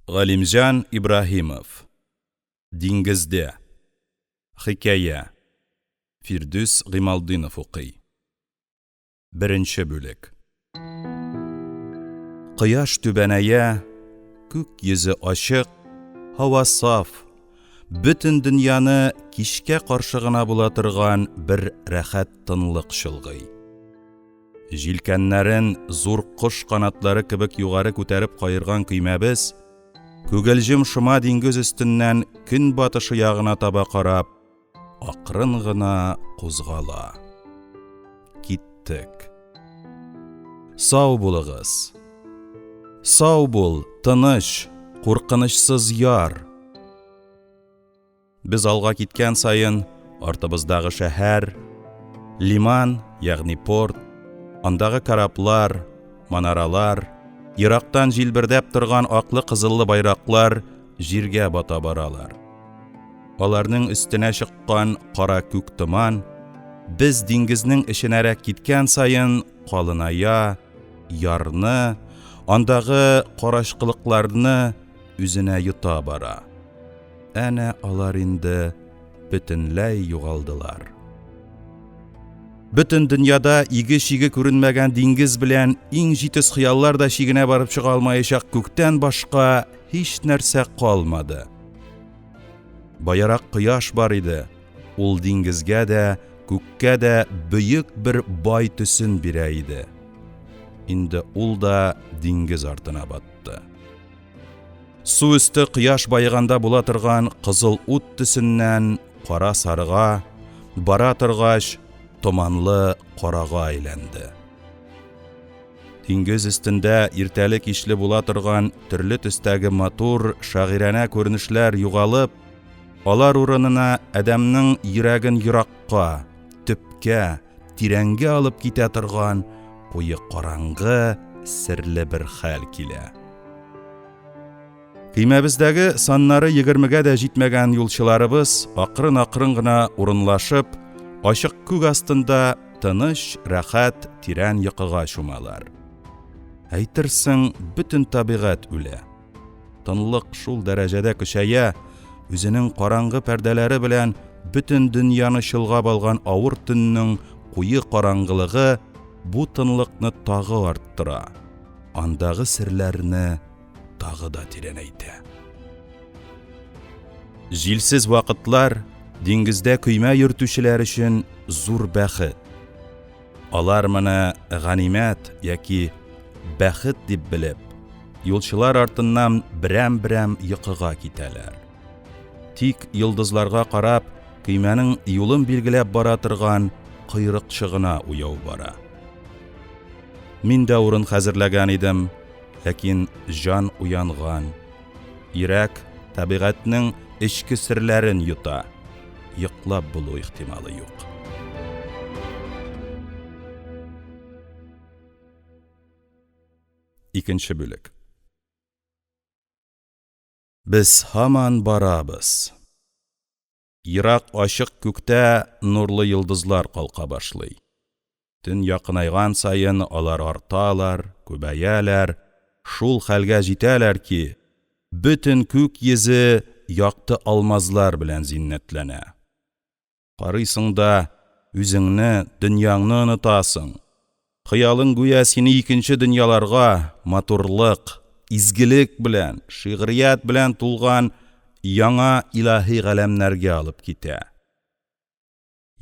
Галимҗан Ибраһимов. Диңгездә. Хикәя. Фирдүс Гыймалтдинов укый. Беренче бүлек. Кояш түбәнәя, күк йөзе ачык, һава саф, бөтен дөньяны кичкә каршы гына була торган бер рәхәт тынлык чолгый. Җилкәннәрен зур кош канатлары кебек югары күтәреп каерган көймәбез, күгелҗем шома диңгез өстеннән көнбатышы ягына таба карап, Акрын гына кузгала. Киттек. Сау булыгыз. Сау бул, тыныч, куркынычсыз яр. Без алга киткән саен, артыбыздагы шәһәр, лиман, ягъни порт, андагы кораблар, манаралар, ерактан җилбердәп торган аклы-кызыллы байраклар җиргә бата баралар. Аларның өстенә чыккан кара күк томан, без диңгезнең эченәрәк киткән саен калыная, ярны, андагы карачкылыкларны үзенә йота бара. Әнә алар инде бөтенләй югалдылар. Бөтен дөньяда иге-чиге күренмәгән диңгез белән иң җитез хыяллар да чигенә барып чыга алмаячак күктән башка һичнәрсә калмады. Баярак кояш бар иде, ул диңгезгә дә, күккә дә бөек бер бай төсен бирә иде. Инде ул да диңгез артына батты. Су өсте кояш баеганда була торган кызыл ут төсеннән кара-сарыга, бара торгач, томанлы карага әйләнде. Диңгез өстендә иртәле-кичле була торган төрле төстәге матур, шагыйранә күренешләр югалып, алар урынына адәмнең йөрәген еракка, төпкә, тирәнгә алып китә торган куе караңгы, серле бер хәл килә. Көймәбездәге саннары егермегә дә җитмәгән юлчыларыбыз акрын-акрын гына урынлашып, ачык күк астында тыныч, рәхәт, тирән йокыга чумалар. Әйтерсең, бөтен табигать үлә. Тынлык шул дәрәҗәдә көчәя, үзенең караңгы пәрдәләре белән бөтен дөньяны чолгап алган авыр төннең куе караңгылыгы бу тынлыкны тагы арттыра, андагы серләрне тагы да тирәнәйтә. Җилсез вакытлар диңгездә көймә йөртүчеләр өчен зур бәхет. Алар моны ганимәт яки бәхет дип белеп, юлчылар артыннан берәм-берәм йокыга китәләр. Тик йолдызларга карап, көймәнең юлын билгеләп бара торган койрыкчы гына уяу бара. Мин дә урын хәзерләгән идем, ләкин җан уянган. Йөрәк табигатьнең эчке серләрен йота, йоклап булу ихтималы юк. Икенче бүлек. Без һаман барабыз. Ерак ачык күктә нурлы йолдызлар калка башлый. Төн якынайган саен алар арталар, күбәяләр, шул хәлгә җитәләр ки, бөтен күк йөзе якты алмазлар белән зиннәтләнә. Карыйсың да, үзеңне, дөньяңны онытасың. Хыялың гүя сине икенче дөньяларга, матурлык, изгелек белән, шигърият белән тулган яңа илаһи галәмнәргә алып китә.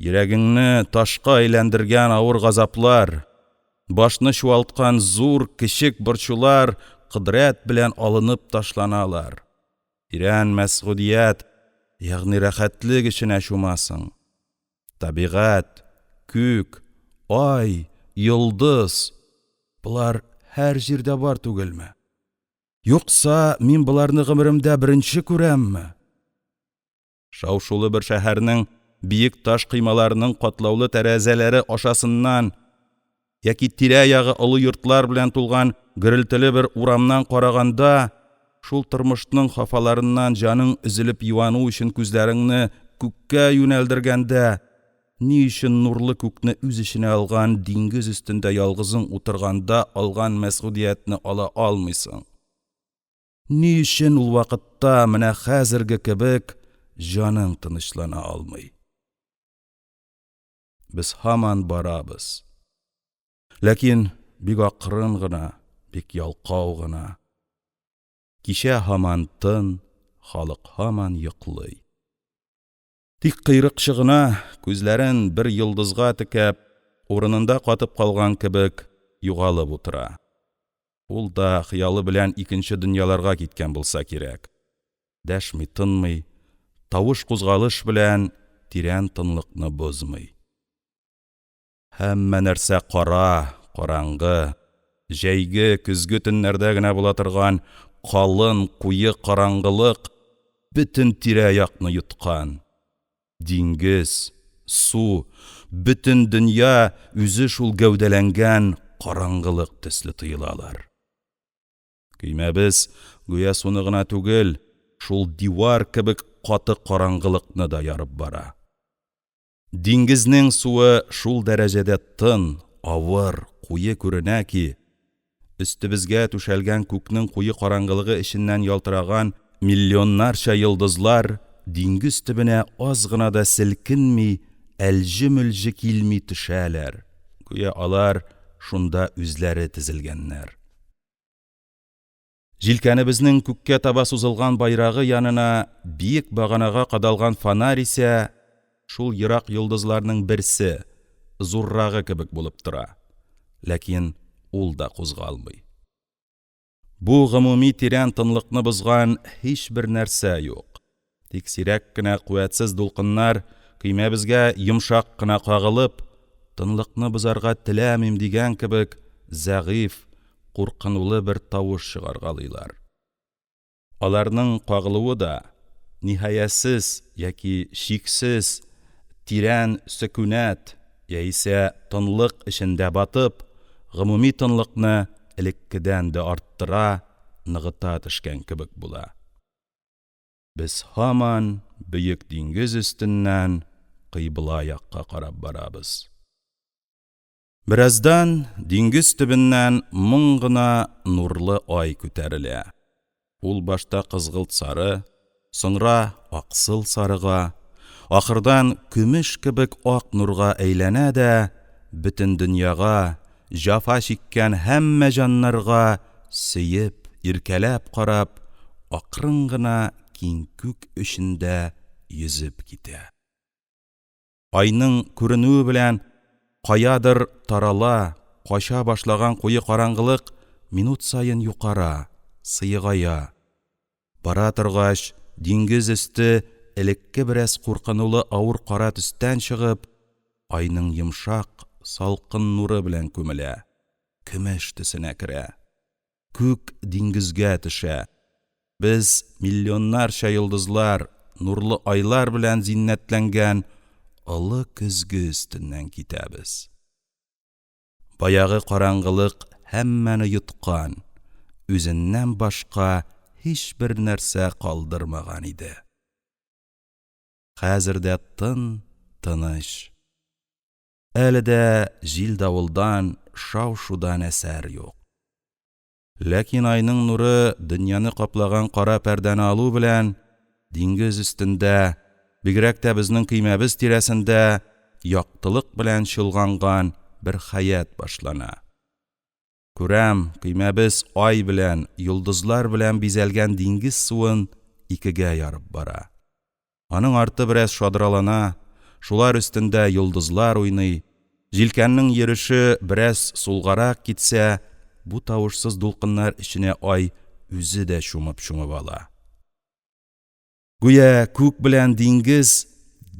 Йөрәгеңне ташка әйләндергән авыр газаплар, башны чуалткан зур, кечек борчулар кодрәт белән алынып ташланалар. Тирән мәсгудият, ягъни рәхәтлек эченә чумасың. Табигать, күк, ай, йолдыз, болар һәр җирдә бар түгелме? Юкса, мин боларны гомеремдә беренче күрәмме? Шау-шулы бер шәһәрнең биек таш коймаларының катлаулы тәрәзәләре ашасыннан яки тирә-ягы олы йортлар белән тулган гөрелтеле бер урамнан караганда, шул тормышның хафаларыннан җаның өзелеп юану өчен күзләреңне күккә юнәлдергәндә, ни өчен нурлы күкне үз эченә алган диңгез өстендә ялгызың утырганда алган мәсгудиятне ала алмыйсың? Ни өчен ул вакытта менә хәзерге кебек җаның тынычлана алмый? Без һаман барабыз. Ләкин бик акрын гына, бик ялкау гына. Кичә һаман тын, халык һаман йоклый. Тик койрыкчы гына, күзләрен бер йолдызга текәп, урынында катып калган кебек, югалып утыра. Ул да хыялы белән икенче дөньяларга киткән булса кирәк. Дәшми-тынмый, тавыш-кузгалыш белән тирән тынлыкны бозмый. Һәммә нәрсә кара, караңгы, җәйге, көзге төннәрдә генә була торган калын, куе караңгылык бөтен тирә-якны йоткан. Диңгез, су, бөтен дөнья үзе шул гәүдәләнгән караңгылык төсле тоелалар. Көймәбез гүя суны гына түгел, шул дивар кебек каты караңгылыкны да ярып бара. Диңгезнең суы шул дәрәҗәдә тын, авыр, куе күренә ки, өстебезгә түшәлгән күкнең куе караңгылыгы эченнән ялтыраган миллионнарча йолдызлар диңгез төбенә аз гына да селкенми, әлҗе-мөлҗе килми төшәләр, гүя алар шунда үзләре тезелгәннәр. Җилкәнебезнең күккә таба сузылган байрагы янына биек баганага кадалган фонарь исә шул ерак йолдызларның берсе, зуррагы кебек булып тора. Ләкин ул да кузгалмый. Бу гомуми тирән тынлыкны бозган һичбер нәрсә юк. Тик сирәк кенә куәтсез дулкыннар көймәбезгә йомшак кына кагылып, тынлыкны бозарга теләмим дигән кебек, зәгыйфь, куркынулы бер тавыш чыгаргалыйлар. Аларның кагылуы да ниһаясез яки чиксез тирән сөкүнәт яисә тынлык эчендә батып, гомуми тынлыкны элеккедән дә арттыра, ныгыта төшкән кебек була. Без һаман бөек диңгез өстеннән кыйбла якка карап барабыз. Бераздан диңгез төбеннән моң гына нурлы ай күтәрелә. Ул башта кызгылт-сары, соңра аксыл сарыга, ахырдан көмеш кебек ак нурга әйләнә дә бөтен дөньяга, җәфа чиккән һәммә җаннарга сөеп, иркәләп карап, акрын гына киң күк эчендә йөзеп китә. Айның күренүе белән каядыр тарала, кача башлаган куе караңгылык минут саен юкара, сыегая. Бара торгач, диңгез өсте элекке бераз куркынулы авыр кара төстән чыгып, айның йомшак, салкын нуры белән күмелә, көмеш төсенә керә. Күк диңгезгә төшә. Без миллионнарча йолдызлар, нурлы айлар белән зиннәтләнгән олы көзге өстеннән китәбез. Баягы караңгылык һәммәне йоткан, үзеннән башка һичбер нәрсә калдырмаган иде. Хәзер дә тын, тыныч. Әле дә җил-давылдан, шау-шудан әсәр юк. Ләкин айның нуры дөньяны каплаган кара пәрдәне алу белән, диңгез өстендә, бигрәк тә безнең көймәбез тирәсендә, яктылык белән чолганган бер хәят башлана. Күрәм, көймәбез ай белән, йолдызлар белән бизәлгән диңгез суын икегә ярып бара. Аның арты бераз шадралана, шулар өстендә йолдызлар уйный, җилкәннең йөреше бераз сулгарак китсә, бу тавышсыз дулкыннар эченә ай үзе дә чумып-чумып ала. Гүя күк белән диңгез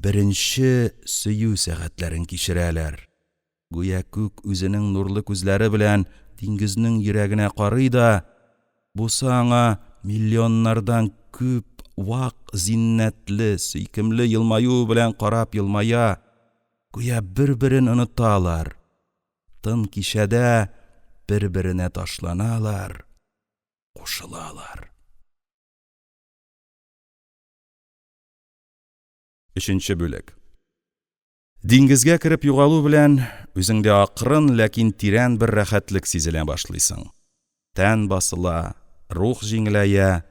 беренче сөю сәгатьләрен кичерәләр. Гүя күк үзенең нурлы күзләре белән диңгезнең йөрәгенә карый да, бусы аңа миллионнардан күп вак зиннәтле, сөйкемле елмаюы белән карап елмая, гүя бер-берен оныталар, тын кичәдә бер-беренә ташланалар, кушылалар. Өченче бүлек. Диңгезгә кереп югалу белән үзеңдә акрын, ләкин тирән бер рәхәтлек сизелә башлыйсың. Тән басыла, Рух җиңеләя,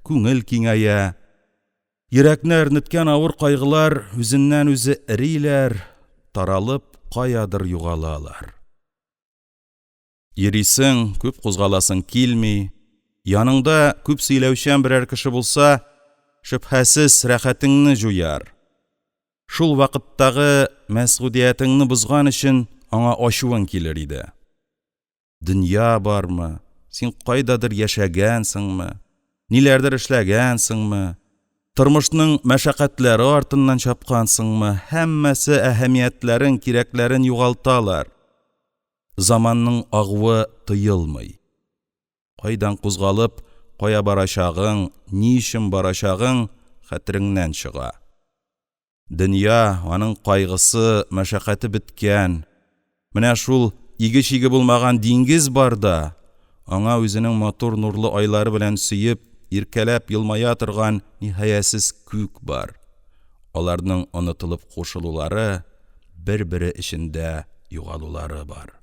күңел киңәя, йөрәкне әрнеткән авыр кайгылар үзеннән-үзе эриләр, таралып, каядыр югалалар. Йөрисең, күп кузгаласың килми, яныңда күп сөйләүчән берәр кеше булса, шөбһәсез, рәхәтеңне җуяр, шул вакыттагы мәсгудиятеңне бозган өчен аңа ачуың килер иде. Дөнья бармы, син кайдадыр яшәгәнсеңме, ниләрдер эшләгәнсеңме, тормышның мәшәкатьләре артыннан чапкансыңмы, һәммәсе әһәмиятләрен, кирәкләрен югалталар. Заманның агуы тоелмый. Кайдан кузгалып, кая барачагың, ни өчен барачагың хәтереңнән чыга. Дөнья, аның кайгысы, мәшәкате беткән, менә шул иге-чиге булмаган диңгез бар да, аңа үзенең матур нурлы айлары белән сөеп, иркәләп елмая торган ниһаясез күк бар. Аларның онытылып кушылулары, бер-бере эчендә югалулары бар.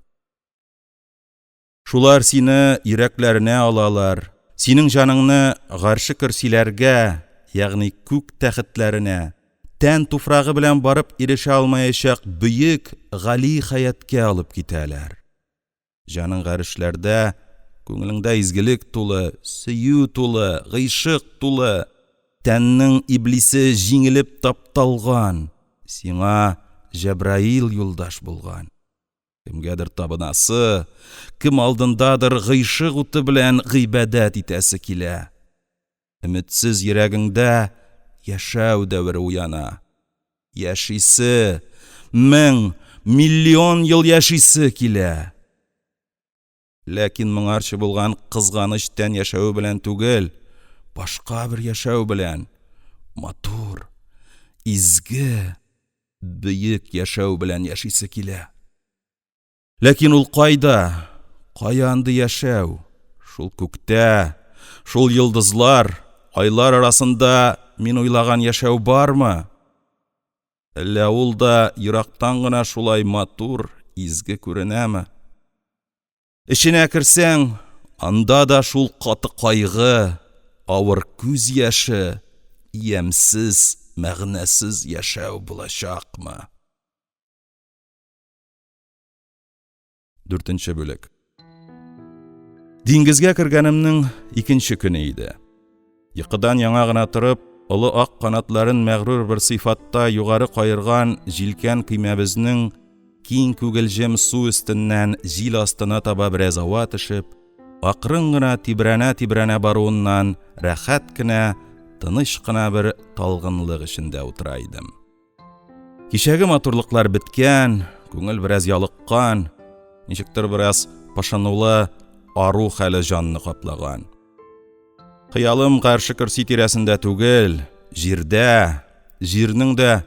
Шулар сине йөрәкләренә алалар, синең җаныңны гарше көрсиләргә, ягъни күк тәхетләренә, тән туфрагы белән барып ирешә алмаячак бөек, гали хәятка алып китәләр. Җаның гарешләрдә, күңелеңдә изгелек тулы, сөю тулы, гыйшык тулы, тәннең иблисе җиңелеп тапталган, сиңа Җәбраил юлдаш булган. Кемгәдер табынасы, кем алдындадыр гыйшык уты белән гыйбадәт итәсе килә. Өметсез йөрәгеңдә яшәү дәвере уяна. Яшисе, мең, миллион ел яшисе килә. Ләкин моңарчы булган кызганыч тән яшәве белән түгел, башка бер яшәү белән, матур, изге, бөек яшәү белән яшисе килә. Ләкин ул кайда, кая андый яшәү? Шул күктә, шул йолдызлар, айлар арасында мин уйлаган яшәү бармы? Әллә ул да ерактан гына шулай матур, изге күренәме? Эченә керсәң, анда да шул каты кайгы, авыр күз яше, ямьсез, мәгънәсез яшәү булачакмы? Дүртенче бүлек. Диңгезгә кергәнемнең икенче көне иде. Йокыдан яңа гына торып, олы ак канатларын мәгърур бер сыйфатта югары каерган җилкән көймәбезнең киң күгелҗем су өстеннән җил астына таба бераз ава төшеп, акрын гына тибрәнә-тибрәнә баруыннан рәхәт кенә, тыныч кына бер талгынлык эчендә утыра идем. Кичәге матурлыклар беткән, күңел бераз ялыккан, ничектер бераз пошынулы ару хәле җанны каплаган. Хыялым гарше көрси тирәсендә түгел, җирдә, җирнең дә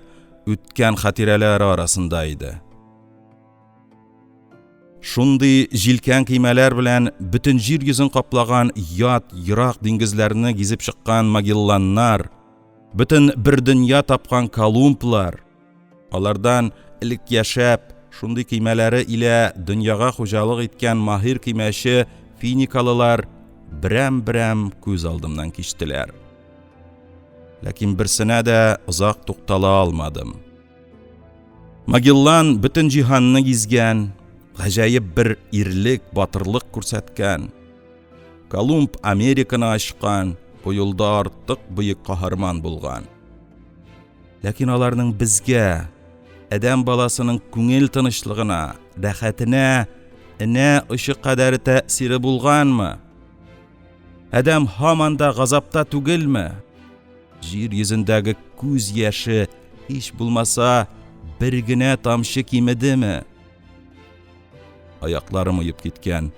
үткән хатирәләре арасында иде. Шундый җилкән көймәләр белән бөтен җир йөзен каплаган ят, ерак диңгезләрне гизеп чыккан Магелланнар, бөтен бер дөнья тапкан Колумблар, алардан элек яшәп, шундый көймәләре илә дөньяга хуҗалык иткән маһир көймәче финикалылар берәм-берәм күз алдымнан кичтеләр. Ләкин берсенә дә озак туктала алмадым. Магеллан бөтен җиһанны гизгән, гаҗәеп бер ирлек, батырлык күрсәткән. Колумб Американы ачкан, бу юлда артык бөек каһарман булган. Ләкин аларның безгә, адәм баласының күңел тынычлыгына, рәхәтенә энә очы кадәре тәэсире булганмы? Адәм һаман да газапта түгелме? Җир йөзендәге күз яше һич булмаса бер генә тамчы кимедеме? Аякларым оеп киткән.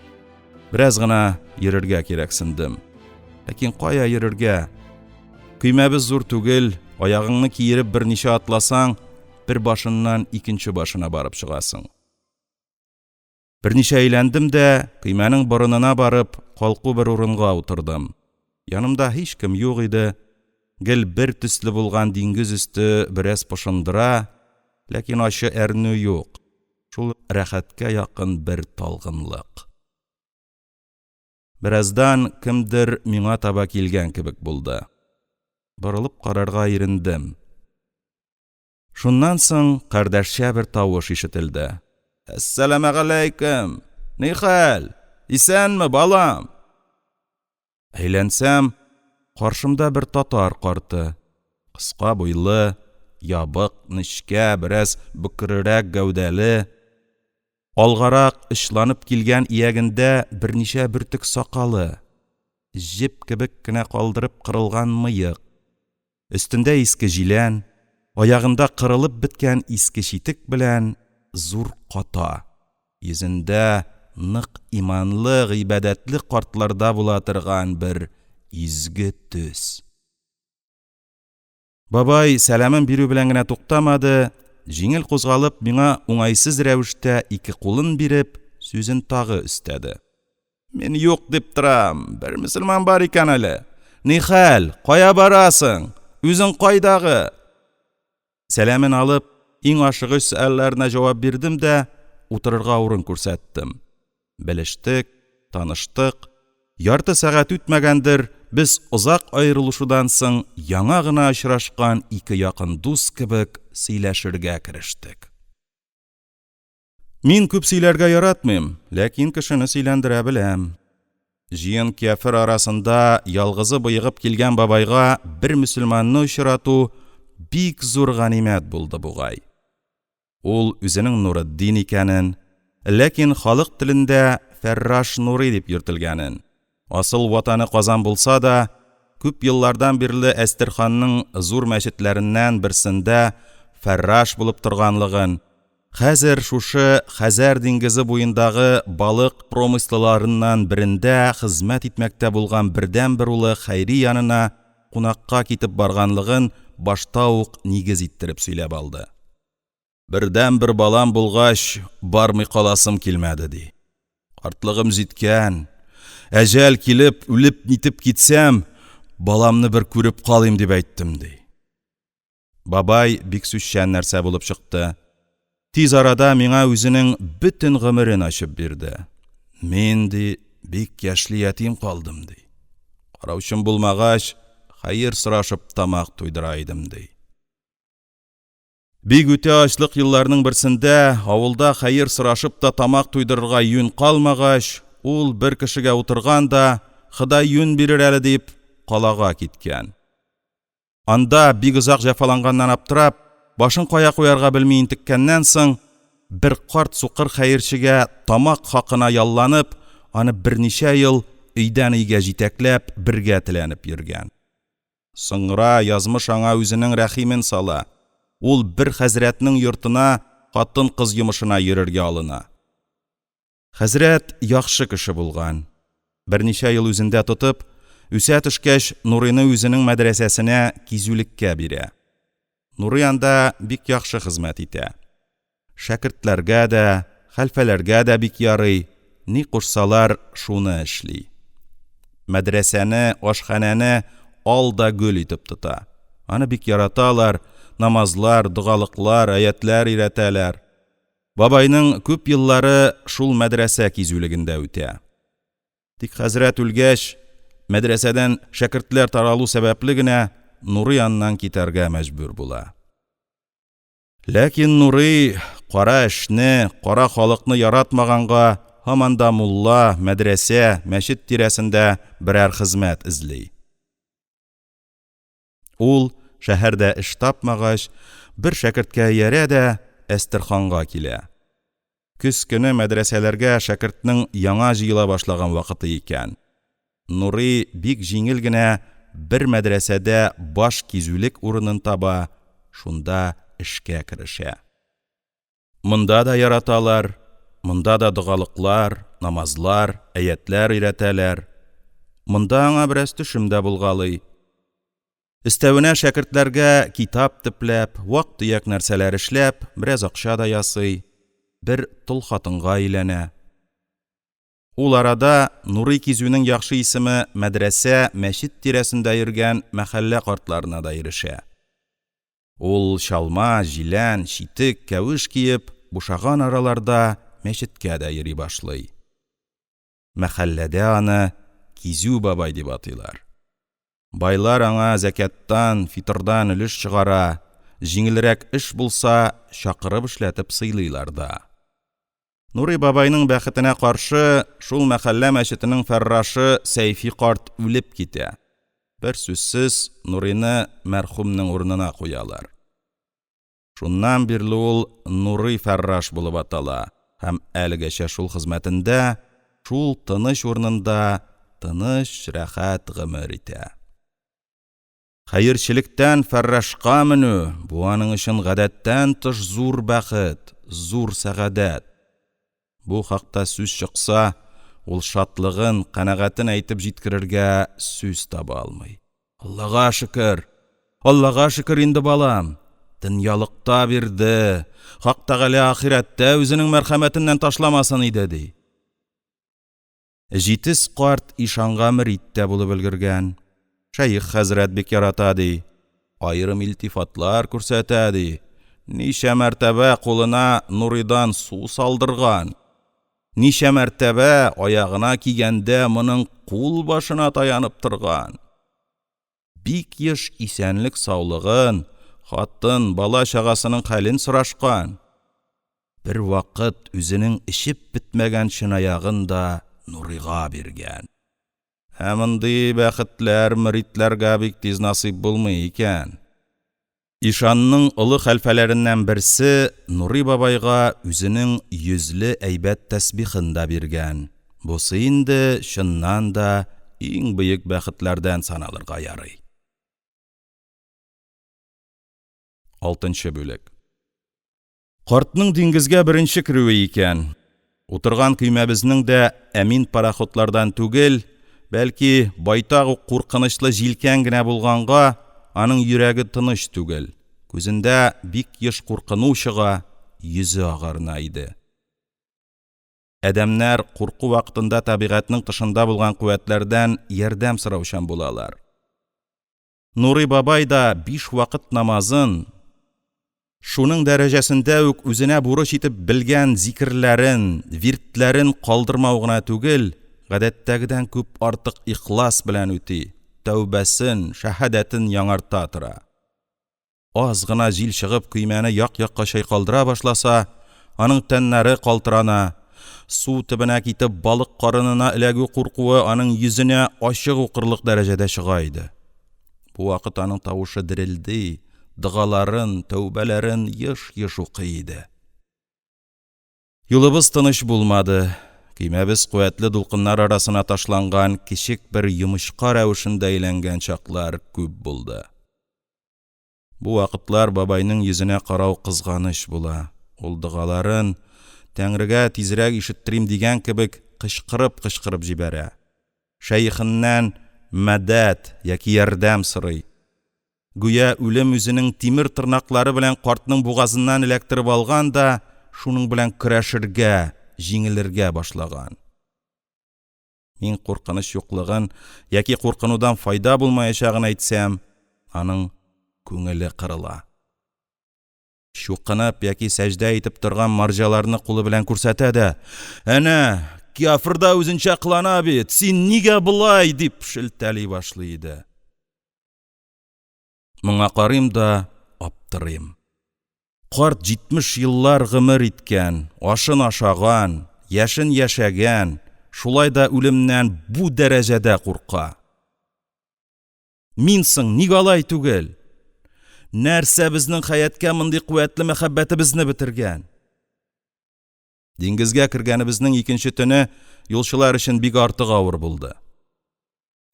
Бераз гына йөрергә кирәксендем. Ләкин кая йөрергә? Көймәбез зур түгел, аягыңны киереп берничә атласаң, бер башыннан икенче башына барып чыгасың. Берничә әйләндем дә, көймәнең борынына барып, калку бер урынга утырдым. Янымда һичкем юк иде. Гел бер төсле булган диңгез өсте бераз пошындыра, ләкин ачы әрнү юк, шул рәхәткә якын бер талгынлык. Бераздан кемдер миңа таба килгән кебек булды. Борылып карарга ирендем. Шуннан соң кардәшчә бер тавыш ишетелде. «Әссәламегаләйкем! Нихәл? Исәнме, балам?» Әйләнсәм, каршымда бер татар карты. Кыска буйлы, ябык, нечкә, бераз бөкрерәк гәүдәле, алгарак очланып килгән иягендә берничә бөртек сакалы, җеп кебек кенә калдырып кырылган мыек, өстендә иске җилән, аягында кырылып беткән иске читек белән зур ката, йөзендә нык иманлы, гыйбадәтле картларда була торган бер изге төс. Бабай сәламен бирү белән генә туктамады, җиңел кузгалып, миңа уңайсыз рәвештә ике кулын биреп, сүзен тагы өстәде. «Мин юк дип торам, бер мөселман бар икән әле. Нихәл, кая барасың, үзең кайдагы?» Сәламен алып, иң ашыгыч сөальләренә җавап бирдем дә, утырырга урын күрсәттем. Белештек, таныштык. Ярты сәгать үтмәгәндер, без озак аерылышудан соң яңа гына очрашкан ике якын дус кебек сөйләшергә керештек. Мин күп сөйләргә яратмыйм, ләкин кешене сөйләндерә беләм. Җыен кяфер арасында ялгызы боегып килгән бабайга бер мөселманны очрату бик зур ганимәт булды бугай. Ул үзенең Нуретдин икәнен, ләкин халык телендә Фәрраш Нурый дип йөртелгәнен, асыл ватаны Казан булса да, күп еллардан бирле Әстерханның зур мәчетләреннән берсендә фәрраш булып торганлыгын, хәзер шушы Хәзәр диңгезе буендагы балык промыслаларыннан берендә хезмәт итмәктә булган бердәнбер улы Хәйри янына кунакка китеп барганлыгын башта ук нигез иттереп сөйләп алды. Бердәнбер балам булгач, бармый каласым килмәде, ди. Картлыгым җиткән, әҗәл килеп, үлеп-нитеп китсәм, баламны бер күреп калыйм дип әйттем, ди. Бабай бик сүзчән нәрсә булып чыкты. Тиз арада миңа үзенең бөтен гомерен ачып бирде. Мин, ди, бик яшьли ятим калдым, ди. Караучым булмагач, хәер сорашып тамак туйдыра идем, ди. Бик үтә ачлык елларның берсендә авылда хәер сорашып та тамак туйдырырга юнь калмагач, ул бер кешегә утырган да, Ходай юнь бирер әле дип, калага киткән. Анда бик озак җәфаланганнан аптырап, башын кая куярга белми интеккәннән соң, бер карт сукыр хәерчегә тамак хакына ялланып, аны берничә ел өйдән өйгә җитәкләп, бергә теләнеп йөргән. Соңра язмыш аңа үзенең рәхимен сала, ул бер хәзрәтнең йортына хатын-кыз йомышына йөрергә алына. Хәзрәт яхшы кеше булган. Берничә ел үзендә тотып, үсә төшкәч, Нурыйны үзенең мәдрәсәсенә кизүлеккә бирә. Нурый анда бик яхшы хезмәт итә. Шәкертләргә дә, хәлфәләргә дә бик ярый, ни кушсалар, шуны эшли. Мәдрәсәне, ашханәне ал да гөл итеп тота. Аны бик яраталар, намазлар, догалыклар, аятьләр өйрәтәләр. Бабайның күп еллары шул мәдрәсә кизүлегендә үтә. Тик хәзрәт үлгәч, мәдрәсәдән шәкертләр таралу сәбәпле генә Нурый аннан китәргә мәҗбүр була. Ләкин Нурый кара эшне, кара халыкны яратмаганга, һаман да мулла, мәдрәсә, мәчет тирәсендә берәр хезмәт эзли. Ул, шәһәрдә эш тапмагач, бер шәкерткә иярә дә Әстерханга килә. Көз көне мәдрәсәләргә шәкертнең яңа җыела башлаган вакыты икән. Нурый бик җиңел генә бер мәдрәсәдә баш кизүлек урынын таба, шунда эшкә керешә. Монда да яраталар, монда да догалыклар, намазлар, аятьләр өйрәтәләр. Монда аңа бераз төшем дә булгалый. Өстәвенә шәкертләргә китап төпләп, вак-төяк нәрсәләр эшләп, бераз акча да ясый, бер тол хатынга өйләнә. Ул арада Нурый кизүнең яхшы исеме мәдрәсә, мәчет тирәсендә йөргән мәхәллә картларына да ирешә. Ул чалма, җилән, читек, кәвеш киеп, бушаган араларда мәчеткә дә йөри башлый. Мәхәлләдә аны Кизү бабай дип атыйлар. Байлар аңа зәкяттан, фитырдан өлеш чыгара, җиңелрәк эш булса, чакырып эшләтеп сыйлыйлар да. Нурый бабайның бәхетенә каршы, шул мәхәллә мәчетенең фәррашы Сәйфи карт үлеп китә. Берсүзсез, Нурыйны мәрхүмнең урынына куялар. Шуннан бирле ул Нурый фәрраш булып атала һәм әлегәчә шул хезмәтендә, шул тыныч урынында тыныч, рәхәт гомер итә. Хәерчелектән фәррашка менү — бу аның өчен гадәттән тыш зур бәхет, зур сәгадәт. Бу хакта сүз чыкса, ул шатлыгын, канәгатен әйтеп җиткерергә сүз таба алмый. — Аллага шөкер, Аллага шөкер инде, балам! Дөньялыкта бирде, Хак Тәгалә ахирәттә үзенең мәрхәмәтеннән ташламасын иде, ди. Җитез карт ишанга мөрит тә булып өлгергән. Шәех хәзрәт бик ярата, ди. Аерым илтифатлар күрсәтә, ди. Ничә мәртәбә кулына Нурыйдан су салдырган, ничә мәртәбә аягына кигәндә моның кулбашына таянып торган. Бик еш исәнлек-саулыгын, хатын, бала-чагасының хәлен сорашкан. Бервакыт үзенең эчеп бетмәгән чынаягын да Нурыйга биргән. Ә мондый бәхетләр мөритләргә бик тиз насыйп булмый икән. Ишанның олы хәлфәләреннән берсе Нурый бабайга үзенең йөзле әйбәт тәсбихен дә биргән. Бусы инде, чыннан да, иң бөек бәхетләрдән саналырга ярый. Алтынчы бүлек. Картның диңгезгә беренче керүе икән. Утырган көймәбезнең дә әмин пароходлардан түгел, бәлки байтак ук куркынычлы җилкән генә булганга, аның йөрәге тыныч түгел, күзендә бик еш куркыну чыга, йөзе агарына иде. Адәмнәр курку вакытында табигатьнең тышында булган куәтләрдән ярдәм сораучан булалар. Нурый бабай да биш вакыт намазын, шуның дәрәҗәсендә үк үзенә бурыч итеп белгән зикерләрен, виртләрен калдырмау гына түгел, гадәттәгедән күп артык ихлас белән үти, тәүбәсен, шәһадәтен яңарта тора. Аз гына җил чыгып көймәне як-якка чайкалдыра башласа, аның тәннәре калтырана, су төбенә китеп балык карынына эләгү куркуы аның йөзенә ачык укырлык дәрәҗәдә чыга иде. Бу вакыт аның тавышы дерелди, догаларын, тәүбәләрен еш-еш укый иде. Юлыбыз тыныч булмады. Көймәбез куәтле дулкыннар арасына ташланган кечек бер йомычка рәвешендә әйләнгән чаклар күп булды. Бу вакытлар бабайның йөзенә карау кызганыч була, ул догаларын, Тәңрегә тизрәк ишеттерим дигән кебек, кычкырып-кычкырып җибәрә. Шәехеннән мәдәт яки ярдәм сорый. Гүя үлем үзенең тимер тырнаклары белән картның бугазыннан эләктереп алган да шуның белән көрәшергә, җиңелергә башлаган. Мин куркыныч юклыгын яки куркынудан файда булмаячагын әйтсәм, аның күңеле кырыла. Чукынып яки сәҗдә итеп торган марҗаларны кулы белән күрсәтә дә: «Әнә, кяфер да үзенчә кылана бит, син нигә болай?» — дип шелтәли башлый иде. Моңа карыйм да аптырыйм. Карт җитмеш еллар гомер иткән, ашын ашаган, яшен яшәгән, шулай да үлемнән бу дәрәҗәдә курка. Мин соң ник алай түгел? Нәрсә безнең хәятка мондый куәтле мәхәббәтебезне бетергән? Диңгезгә кергәнебезнең икенче төне юлчылар өчен бик артык авыр булды.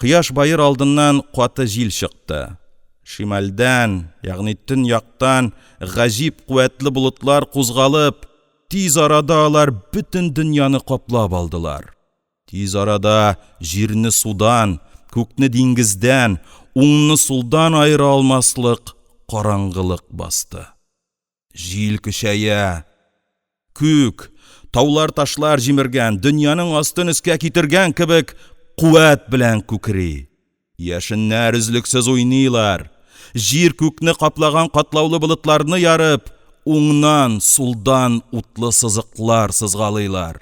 Кояш баер алдыннан каты җил чыкты. Шимальдән, ягъни төньяктан гаҗиб куәтле болытлар кузгалып, тиз арада алар бөтен дөньяны каплап алдылар. Тиз арада җирне судан, күкне диңгездән, уңны сулдан аера алмаслык караңгылык басты. Җил көчәя. Күк, таулар-ташлар җимергән, дөньяның астын өскә китергән кебек, куәт белән күкри. Яшеннәр өзлексез уйныйлар. Җир-күкне каплаган катлаулы болытларны ярып, уңнан, сулдан утлы сызыклар сызгалыйлар.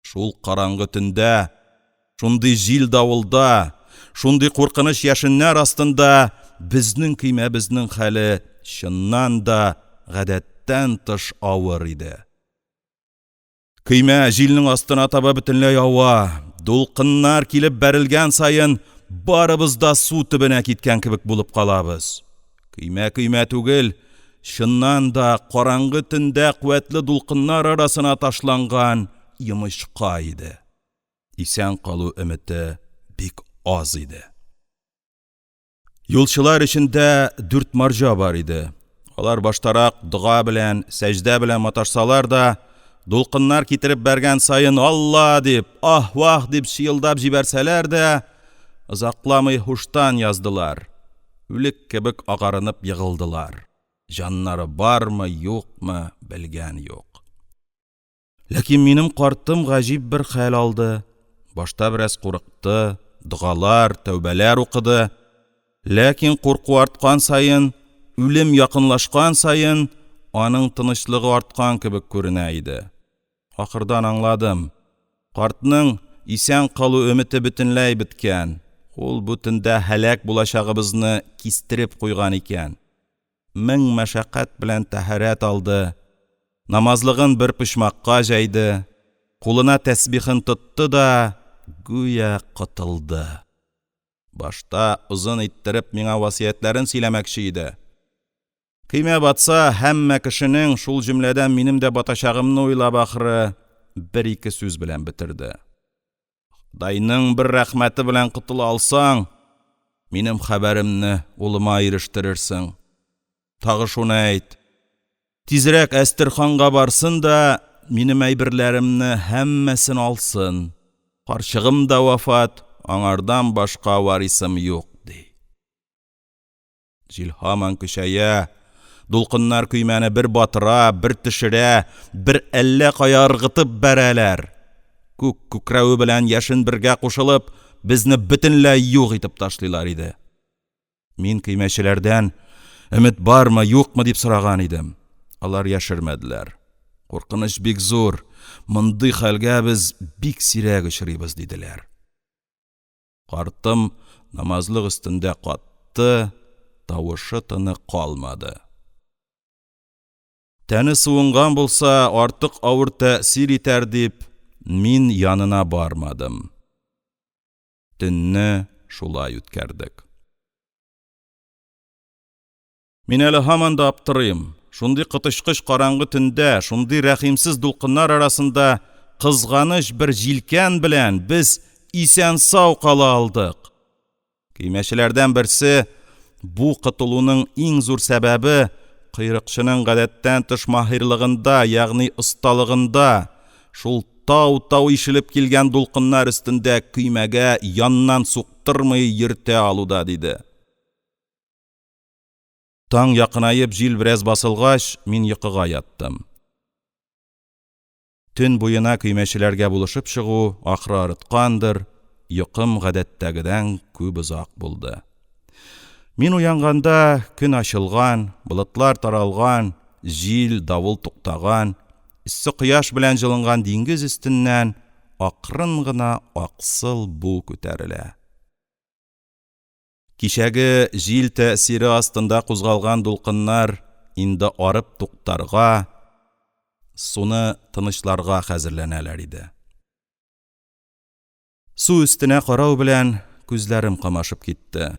Шул караңгы төндә Шундый җил-давылда, шундый куркыныч яшеннәр астында безнең көймәбезнең хәле, чыннан да, гадәттән тыш авыр иде. Көймә җилнең астына таба бөтенләй ава, тулкыннар килеп бәрелгән саен, барыбыз да су төбенә киткән кебек булып калабыз. Көймә көймә түгел, чыннан да, караңгы төндә куәтле тулкыннар арасына ташланган йомычка иде. Исән калу өмете бик аз иде. Юлчылар эчендә дүрт марҗа бар иде. Алар баштарак дога белән, сәҗдә белән маташсалар да, тулкыннар китереп бәргән саен «Алла!» дип, «Аһ-ваһ!» дип чыелдап җибәрсәләр дә, озакламый һуштан яздылар, үлек кебек агарынып егылдылар. Җаннары бармы, юкмы — белгән юк. Ләкин минем картым гаҗиб бер хәл алды. Башта бераз курыкты, догалар, тәүбәләр укыды. Ләкин курку арткан саен, үлем якынлашкан саен, аның тынычлыгы арткан кебек күренә иде. Ахырдан аңладым: картның исән калу өмете бөтенләй беткән, ул бу төндә һәлак булачагыбызны кистереп куйган икән. Мең мәшәкать белән тәһарәт алды, намазлыгын бер почмакка җәйде, кулына тәсбихен тотты да, гүя котылды. Башта озын иттереп миңа васыятьләрен сөйләмәкче иде. Көймә батса, һәммә кешенең, шул җөмләдән минем дә батачагымны уйлап, ахры, бер-ике сүз белән бетерде. «Ходайның бер рәхмәте белән котыла алсаң, минем хәбәремне улыма ирештерерсең. Тагы шуны әйт: тизрәк Әстерханга барсын да минем әйберләремне һәммәсен алсын. Карчыгым да вафат, аңардан башка варисым юк», — ди. Җил һаман көчәя, тулкыннар көймәне бер батыра, бер төшерә, бер әллә кая ыргытып бәрәләр. Күк күкрәве белән яшен бергә кушылып, безне бөтенләй юк итеп ташлыйлар иде. Мин көймәчеләрдән өмет бармы, юкмы дип сораган идем. Алар яшермәделәр. Куркыныч бик зур, мондый хәлгә без бик сирәк очрыйбыз, диделәр. Картым намазлык өстендә катты, тавышы-тыны калмады. Тәне суынган булса, артык авыр тәэсир итәр дип, мин янына бармадым. Төнне шулай үткәрдек. Мин әле һаман да аптырыйм: шундый коточкыч караңгы төндә, шундый рәхимсез тулкыннар арасында кызганыч бер җилкән белән без исән-сау кала алдык. Көймәчеләрдән берсе бу котылуның иң зур сәбәбе койрыкчының гадәттән тыш маһирлыгында, ягъни осталыгында, шул тау-тау ишелеп килгән тулкыннар өстендә көймәгә яннан суктырмый йөртә алуда, диде. Таң якынаеп, җил бераз басылгач, мин йокыга яттым. Төн буена көймәчеләргә булышып чыгу, ахры, арыткандыр, йокым гадәттәгедән күп озак булды. Мин уянганда, көн ачылган, болытлар таралган, җил, давыл туктаган, эссе кояш белән җылынган диңгез өстеннән акрын гына аксыл бу күтәрелә. Кичәге җил тәэсире астында кузгалган дулкыннар инде арып туктарга, суны тынычларга хәзерләнәләр иде. Су өстенә карау белән күзләрем камашып китте.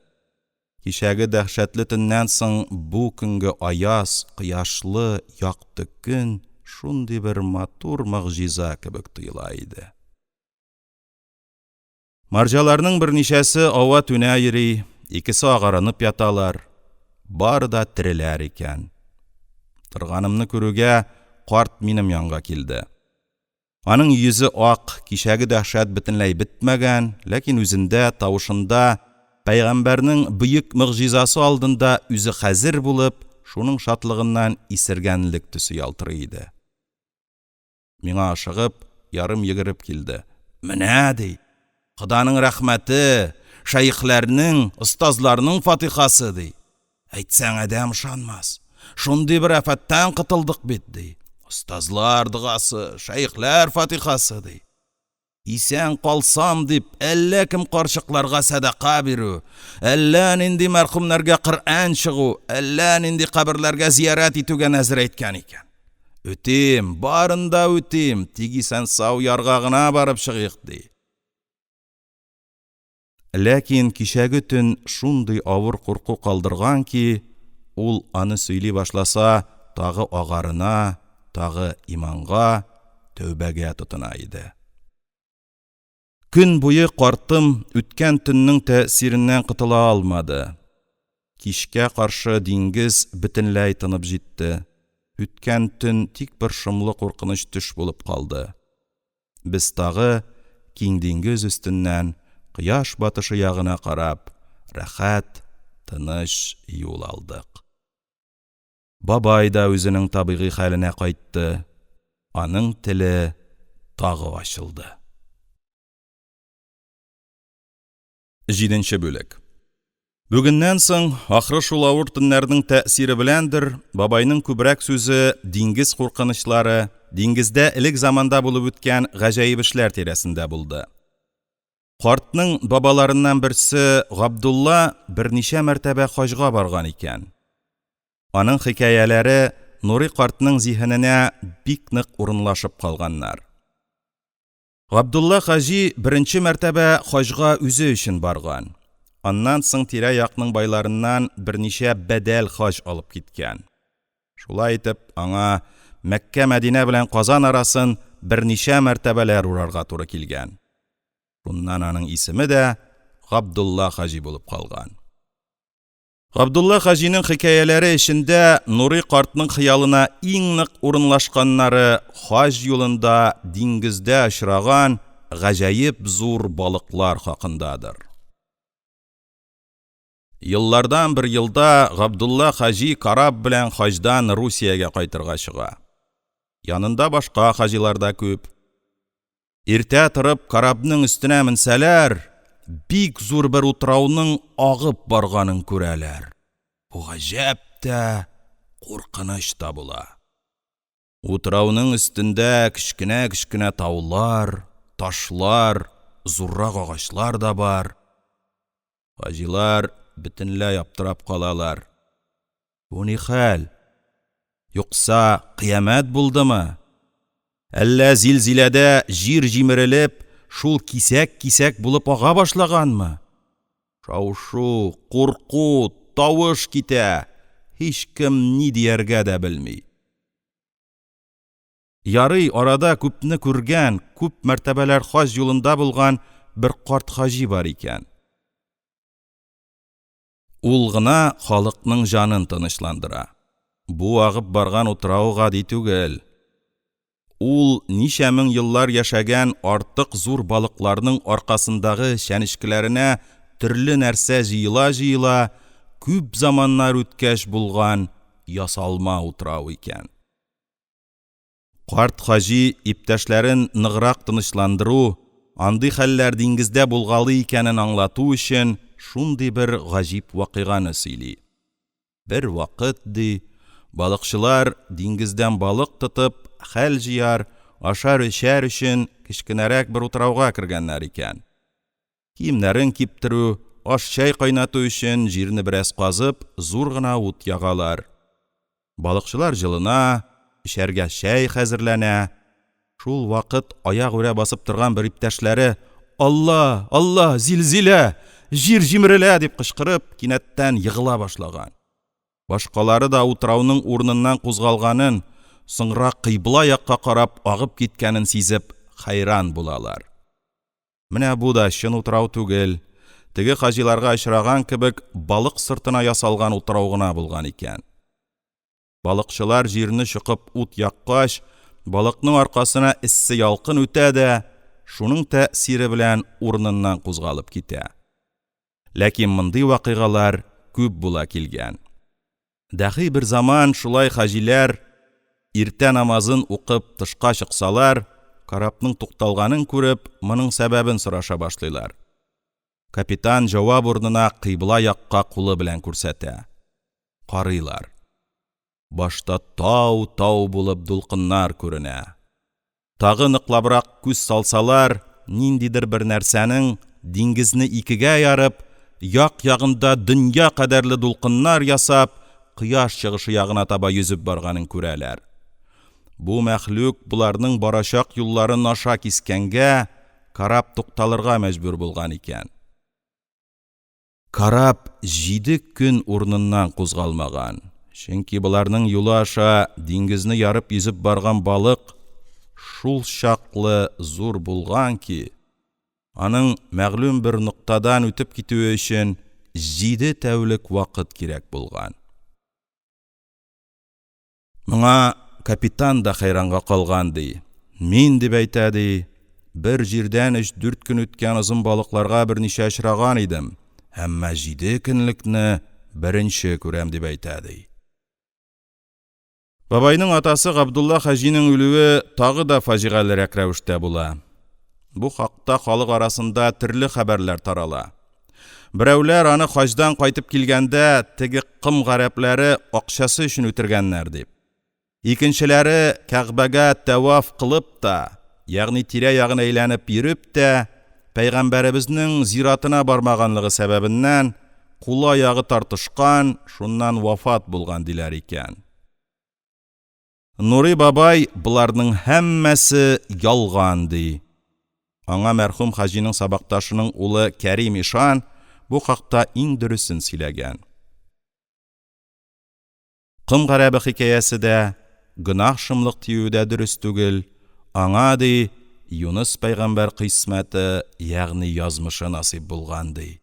Кичәге дәһшәтле төннән соң бу көнге аяз, кояшлы, якты көн шундый бер матур могҗиза кебек тоела иде. Марҗаларның берничәсе ава-түнә йөри, икесе агарынып яталар. Бары да тереләр икән. Торганымны күрүгә, карт минем янга килде. Аның йөзе ак, кичәге дәһшәт бөтенләй бетмәгән, ләкин үзендә, тавышында пәйгамбәрнең бөек могҗизасы алдында үзе хәзер булып, шуның шатлыгыннан исергәнлек төсе ялтырый иде. Миңа ашыгып, ярым йөгереп килде. «Менә, — ди, — Ходаның рәхмәте, шәехләрнең, остазларның фатихасы, — ди. Әйтсәң, адәм ышанмас. Шундый бер афәттән котылдык бит, — ди. Остазлар догасы, шәехләр фатихасы, — ди. Исән калсам дип, әллә кем карчыкларга сәдака бирү, әллә нинди мәрхүмнәргә Коръән чыгу, әллә нинди каберләргә зиярәт итүгә нәзер әйткән икән. Үтим, барын да үтим, тик исән-сау ярга гына барып чыгыйк, ди. Ләкин кичәге төн шундый авыр курку калдырган ки, ул аны сөйли башласа, тагы агарына, тагы иманга, тәүбәгә тотына иде. Көн буе картым үткән төннең тәэсиреннән котыла алмады. Кичкә каршы диңгез бөтенләй тынып җитте. Үткән төн тик бер шомлы куркыныч төш булып калды. Без тагы киң диңгез өстеннән кояш батышы ягына карап, рәхәт, тыныч юл алдык. Бабай да үзенең табигый хәленә кайтты, аның теле тагы ачылды. Җиденче бүлек. Бүгеннән соң, ахры шул авыр төннәрнең тәэсире беләндер, бабайның күбрәк сүзе диңгез куркынычлары, диңгездә элек заманда булып үткән гаҗәеп эшләр тирәсендә булды. Картның бабаларыннан берсе Габдулла берничә мәртәбә хаҗга барган икән. Аның хикәяләре Нурый картның зиһененә бик нык урынлашып калганнар. Габдулла хаҗи беренче мәртәбә хаҗга үзе өчен барган. Аннан соң тирә-якның байларыннан берничә бәдәл хаҗ алып киткән. Шулай итеп, аңа Мәккә-Мәдинә белән Казан арасын берничә мәртәбәләр урарга туры килгән. Шуннан аның исеме дә Габдулла хаҗи булып калган. Габдулла хаҗиның хикәяләре эчендә Нурый картның хыялына иң нык урынлашканнары хаҗ юлында диңгездә очраган гаҗәеп зур балыклар хакындадыр. Еллардан бер елда Габдулла хаҗи караб белән хаҗдан Русиягә кайтырга чыга. Янында башка хаҗилар да күп. Иртә торып карабның өстенә менсәләр, бик зур бер утрауның агып барганын күрәләр. Бу гаҗәп тә, куркыныч та була. Утрауның өстендә кечкенә-кечкенә таулар, ташлар, зуррак агачлар да бар. Хаҗилар бөтенләй аптырап калалар. Бу ни хәл? Юкса кыямәт булдымы? Әллә зилзиләдә җир җимерелеп, шул кисәк-кисәк булып ага башлаганмы? Шау-шу, курку, тавыш китә, һичкем ни дияргә дә белми. Ярый, арада күпне күргән, күп мәртәбәләр хаҗ юлында булган бер карт хаҗи бар икән. Ул гына халыкның җанын тынычландыра. Бу агып барган утрау гади түгел. Ул ничә мең еллар яшәгән артык зур балыкларның аркасындагы чәнечкеләренә төрле нәрсә җыела-җыела, күп заманнар үткәч булган ясалма утрау икән. Карт хаҗи иптәшләрен ныграк тынычландыру, андый хәлләр диңгездә булгалый икәнен аңлату өчен шундый бер гаҗиб вакыйганы сөйли. Бервакыт, ди, балыкчылар, диңгездән балык тотып, хәл җыяр, ашар-эчәр өчен кечкенәрәк бер утрауга кергәннәр икән. Киемнәрен киптерү, аш-чәй кайнату өчен җирне бераз казып, зур гына ут ягалар. Балыкчылар җылына, эчәргә чәй хәзерләнә. Шул вакыт аягүрә басып торган бер иптәшләре: «Алла! Алла! Зилзилә! Җир җимерелә!» — дип кычкырып, кинәттән егыла башлаган. Башкалары да утрауның урыныннан кузгалганын, соңра кыйбла якка карап агып киткәнен сизеп, хәйран булалар. Менә бу да чын утрау түгел, теге хаҗиларга очраган кебек балык сыртына ясалган утрау гына булган икән. Балыкчылар җирне чокып ут яккач, балыкның аркасына эссе ялкын үтә дә, шуның тәэсире белән урыныннан кузгалып китә. Ләкин мондый вакыйгалар күп була килгән. Дәхи бер заман шулай хаҗиләр иртә намазын укып тышка чыксалар, карабның тукталганын күреп, моның сәбәбен сораша башлыйлар. Капитан җавап урынына кыйбла якка кулы белән күрсәтә. Карыйлар. Башта тау-тау булып дулкыннар күренә. Тагы ныклабрак күз салсалар, ниндидер бер нәрсәнең, диңгезне икегә ярып, як-ягында дөнья кадәрле тулкыннар ясап, кояш чыгышы ягына таба йөзеп барганын күрәләр. Бу мәхлук боларның барачак юлларын аша кискәнгә, караб тукталырга мәҗбүр булган икән. Караб җиде көн урыныннан кузгалмаган, чөнки боларның юлы аша диңгезне ярып йөзеп барган балык шулчаклы зур булган ки, аның мәгълүм бер ноктадан үтеп китүе өчен җиде тәүлек вакыт кирәк булган. Моңа капитан да хәйранга калган, ди. «Мин, — дип әйтә, ди, — бер җирдән өч-дүрт көн үткән озын балыкларга берничә очраган идем, әмма җиде көнлекне беренче күрәм», — дип әйтә, ди. Бабайның атасы Габдулла хаҗиның үлүе тагы да фаҗигалерәк рәвештә була. Бу хакта халык арасында төрле хәбәрләр тарала. Берәүләр аны хаҗдан кайтып килгәндә теге ком гарәпләре акчасы өчен үтергәннәр дип. Икенчеләре Кәгъбәгә тәваф кылып та, ягъни тирә-ягын әйләнеп йөреп тә, пәйгамбәребезнең зиратына бармаганлыгы сәбәбеннән кулы-аягы тартышкан, шуннан вафат булган диләр икән. Нурый бабай боларның һәммәсе ялган ди. Аңа мәрхүм хаҗиның сабакташының улы Кәрим ишан бу хакта иң дөресен сөйләгән. Ком гарәбе хикәясе дә, гөнаһ шомлык тиюе дә дөрес түгел, аңа, ди, Юныс пәйгамбәр кыйсмәте, ягъни язмышы насыйп булган, ди.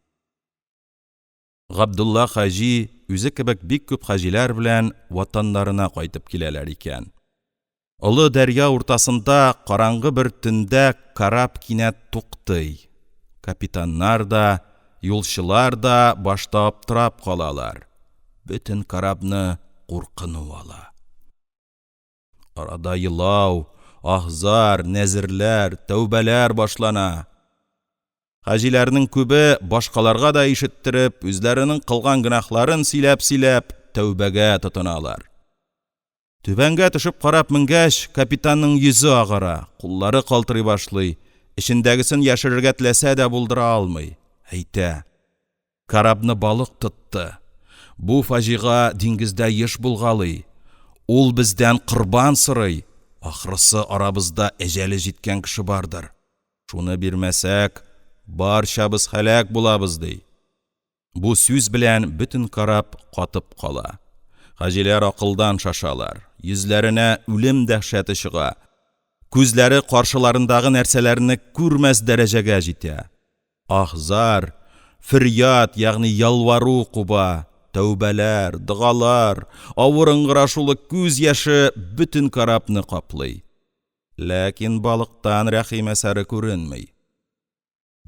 Габдулла хаҗи үзе кебек бик күп хаҗиләр белән ватаннарына кайтып киләләр икән. Олы дәрья уртасында караңгы бер төндә караб кинәт туктый. Капитаннар да, юлчылар да башта аптырап калалар. Бөтен карабны куркыну ала. Арада елау, аһ-зар, нәзерләр, тәүбәләр башлана. Хаҗиләрнең күбе, башкаларга да ишеттереп, үзләренең кылган гөнаһларын сөйләп-сөйләп, тәүбәгә тотыналар. Түбәнгә төшеп карап менгәч, капитанның йөзе агара, куллары калтырый башлый, эчендәгесен яшерергә теләсә дә булдыра алмый. Әйтә: «Карабны балык тотты. Бу фаҗига диңгездә еш булгалый. Ул бездән корбан сорый, ахрысы арабызда әҗәле җиткән кеше бардыр. Шуны бирмәсәк, барчабыз һәлак булабыз», — ди. Бу сүз белән бөтен караб катып кала. Хаҗиләр акылдан шашалар, йөзләренә үлем дәһшәте чыга, күзләре каршыларындагы нәрсәләрне күрмәс дәрәҗәгә җитә. Аһ-зар, фөрьяд, ягъни ялвару куба, тәүбәләр, догалар, авыр ыңгырашулы күз яше бөтен карабны каплый. Ләкин балыктан рәхим әсәре күренми.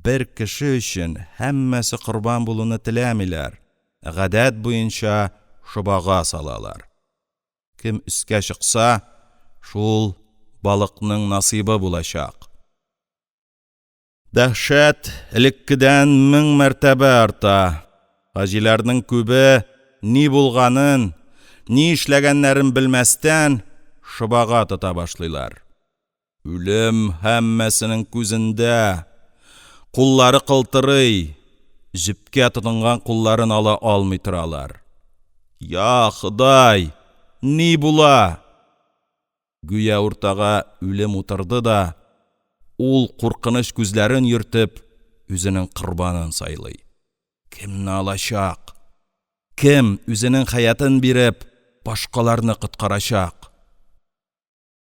Бер кеше өчен һәммәсе корбан булуны теләмиләр, гадәт буенча шобага салалар. Кем өскә чыкса, шул балыкның насыйбы булачак. Дәһшәт элеккедән мең мәртәбә арта. Хаҗиләрнең күбе ни булганын, ни эшләгәннәрен белмәстән, шобага тота башлыйлар. Үлем һәммәсенең күзендә, куллары калтырый, җепкә тотынган кулларын ала алмый торалар. Я Ходай, ни була? Гүя уртага үлем утырды да, ул куркыныч күзләрен йөртеп, үзенең корбанын сайлый. Кемне алачак? Кем үзенең хәятын биреп, башкаларны коткарачак?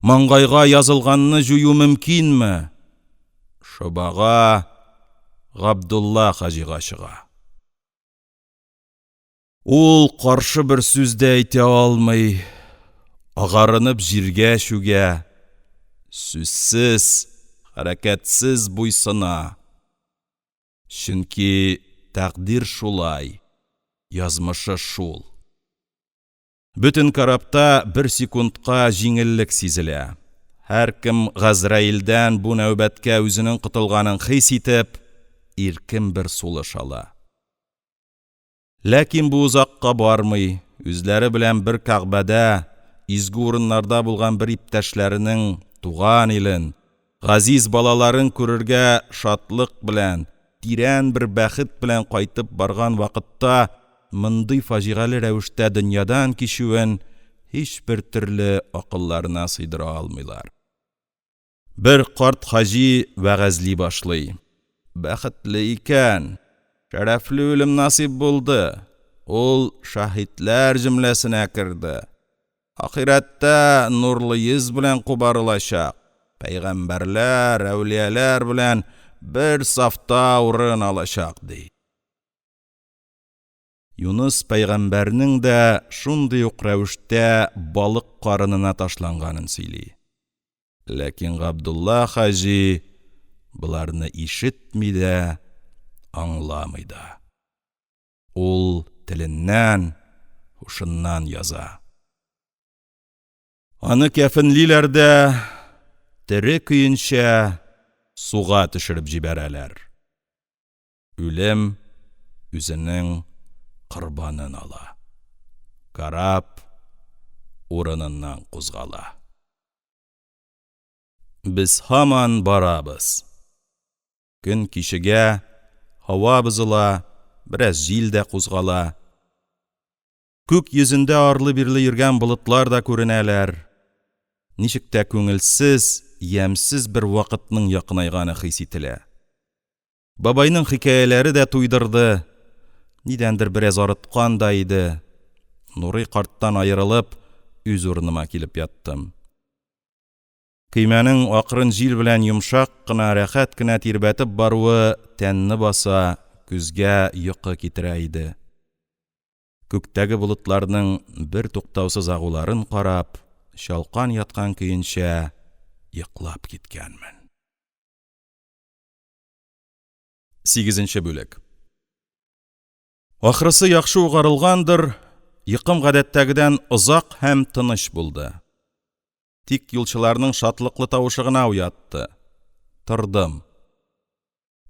Маңгайга язылганны җую мөмкинме? Шобага Габдулла хаҗига чыга. Ул каршы бер сүз дә әйтә алмый, агарынып җиргә чүгә, сүзсез, хәрәкәтсез буйсына. Чөнки тәкъдир шулай, язмышы шул. Бөтен карабта бер секундка җиңеллек сизелә. Һәркем Газраилдән бу нәүбәткә үзенең котылганын хис итеп, иркен бер сулыш ала. Ләкин бу озакка бармый, үзләре белән бер Кәгъбәдә, изге урыннарда булган бер иптәшләренең туган илен, Газиз балаларын күрергә шатлык белән, тирән бер бәхет белән кайтып барган вакытта мондый фаҗигале рәвештә дөньядан кичүен һичбер төрле акылларына сыйдыра алмыйлар. Бер карт хаҗи вәгазьли башлый: «Бәхетле икән, шәрәфле үлем насыйб булды, ул шәһитләр җөмләсенә керде, ахирәттә нурлы йөз белән кубарылачак, пәйгамбәрләр, әүлиялар белән бер сафта урын алачак», — ди. Юныс пәйгамбәрнең дә шундый ук рәвештә балык карынына ташланганын сөйли. Ләкин Габдулла хаҗи боларны ишетми дә, аңламый да. Ул теленнән, һушыннан яза. Аны кәфенлиләр дә тере көенчә суга төшереп җибәрәләр. Үлем үзенең корбанын ала. Караб урыныннан кузгала. Без һаман барабыз. Көн кичегә, һава бозыла, бераз җил дә кузгала. Күк йөзендә арлы-бирле йөргән болытлар да күренәләр. Ничек тә күңелсез, ямьсез бер вакытның якынайганы хис ителә. Бабайның хикәяләре дә туйдырды, нидәндер бераз арыткан да иде. Нурый карттан аерылып, үз урыныма килеп яттым. Көймәнең акрын җил белән йомшак кына, рәхәт кенә тирбәтеп баруы тәнне баса, күзгә йокы китерә иде. Күктәге болытларның бертуктаусыз агуларын карап, чалкан яткан көенчә йоклап киткәнмен. Сигезенче бүлек. Ахрысы яхшы ук арылгандыр, йокым гадәттәгедән озак һәм тыныч булды. Тик юлчыларның шатлыклы тавышы гына уятты. Тордым.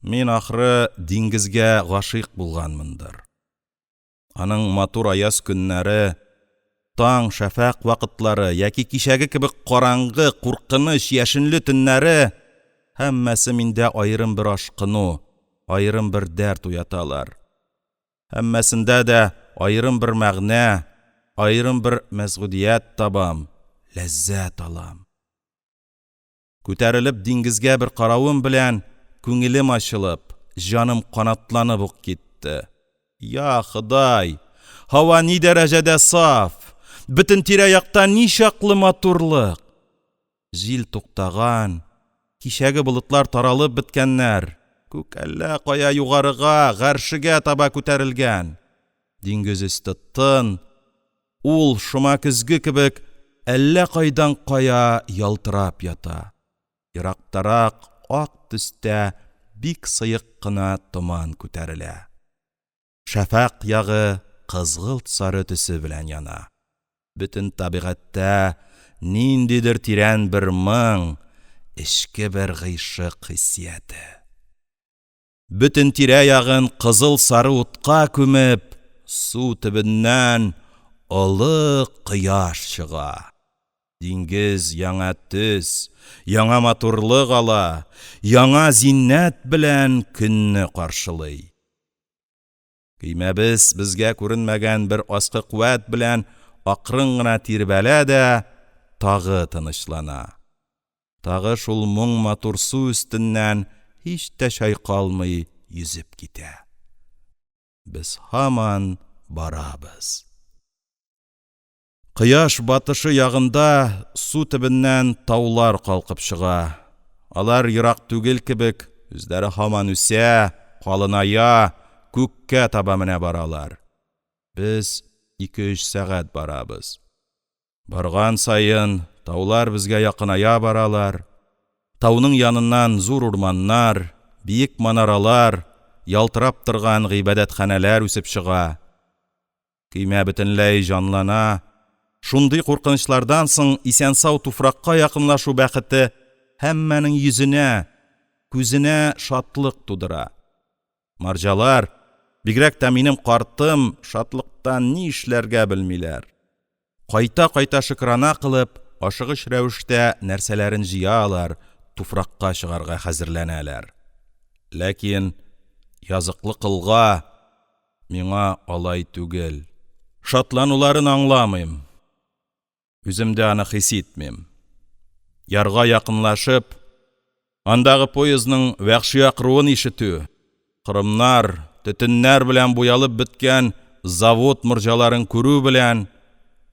Мин, ахры, диңгезгә гашыйк булганмындыр. Аның матур аяз көннәре, таң, шәфәкъ вакытлары яки кичәге кебек караңгы, куркыныч, яшенле төннәре — һәммәсе миндә аерым бер ашкыну, аерым бер дәрт уяталар. Һәммәсендә дә аерым бер мәгънә, аерым бер мәсгудият табам, ләззәт алам. Күтәрелеп диңгезгә бер каравым белән күңелем ачылып, җаным канатланып ук китте. Я Ходай! Һава ни дәрәҗәдә саф! Бөтен тирә-якта ничаклы матурлык! Җил туктаган, кичәге болытлар таралып беткәннәр, күк әллә кая югарыга, гаршегә таба күтәрелгән. Диңгез өсте тын, ул, шома көзге кебек, әллә кайдан кая ялтырап ята. Ерактарак ак төстә бик сыек кына томан күтәрелә. Шәфәкъ ягы кызгылт-сары төсе белән яна. Бөтен табигатьтә ниндидер тирән бер моң, эчке бер гыйшык хиссияте. Бөтен тирә-ягын кызыл-сары утка күмеп, су төбеннән олы кояш чыга. Диңгез яңа төс, яңа матурлык ала, яңа зиннәт белән көнне каршылый. Көймәбез безгә күренмәгән бер аскы куәт белән акрын гына тирбәлә дә тагы тынычлана. Тагы шул моң матур су өстеннән һич тә чайкалмый йөзеп китә. Без һаман барабыз. Кояш батышы ягында су төбеннән таулар калкып чыга. Алар ерак түгел кебек, үзләре һаман үсә, калыная, күккә таба менә баралар. Без ике-өч сәгать барабыз. Барган саен таулар безгә якыная баралар. Тауның яныннан зур урманнар, биек манаралар, ялтырап торган гыйбадәтханәләр үсеп чыга. Көймә бөтенләй җанлана, шундый куркынычлардан соң исән-сау туфракка якынлашу бәхете һәммәнең йөзенә, күзенә шатлык тудыра. Марҗалар, бигрәк тә минем картым, шатлыктан ни эшләргә белмиләр. Кайта-кайта шөкрана кылып, ашыгыч рәвештә нәрсәләрен җыялар, туфракка чыгарга хәзерләнәләр. Ләкин языклы колга миңа алай түгел. Шатлануларын аңламыйм. Үзем дә аны хис итмим. Ярга якынлашып, андагы поездның вәхши акыруын ишетү, корымнар, төтеннәр белән буялып беткән завод морҗаларын күрү белән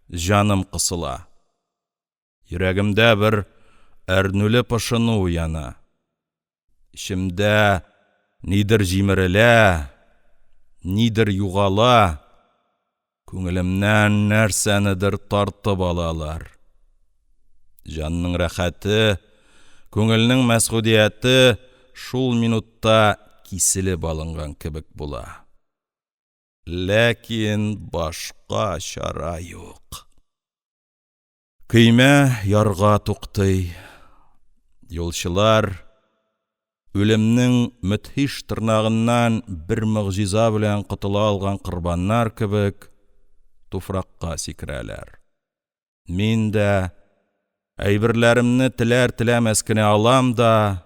җаным кысыла. Йөрәгемдә бер әрнүле пошыну уяна. Эчемдә нидер җимерелә, нидер югала, күңелемнән нәрсәнедер тартып алалар. Җанның рәхәте, күңелнең мәсгудияте шул минутта киселеп алынган кебек була. Ләкин башка чара юк. Көймә ярга туктый. Юлчылар, үлемнең мөдһиш тырнагыннан бер могҗиза белән котыла алган корбаннар кебек, туфракка сикерәләр. Мин дә әйберләремне теләр-теләмәс кенә алам да,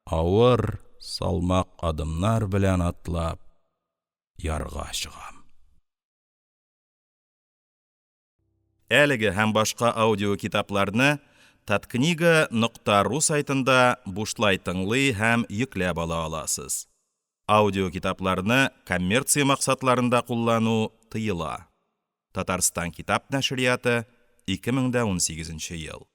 авыр, салмак адымнар белән атлап, ярга чыгам. Әлеге һәм башка аудиокитапларны таткнига нокта ру сайтында бушлай тыңлый һәм йөкләп ала аласыз. Аудиокитапларны коммерция максатларында куллану тыела. Татарстан китап нәшрияты, 2018 ел.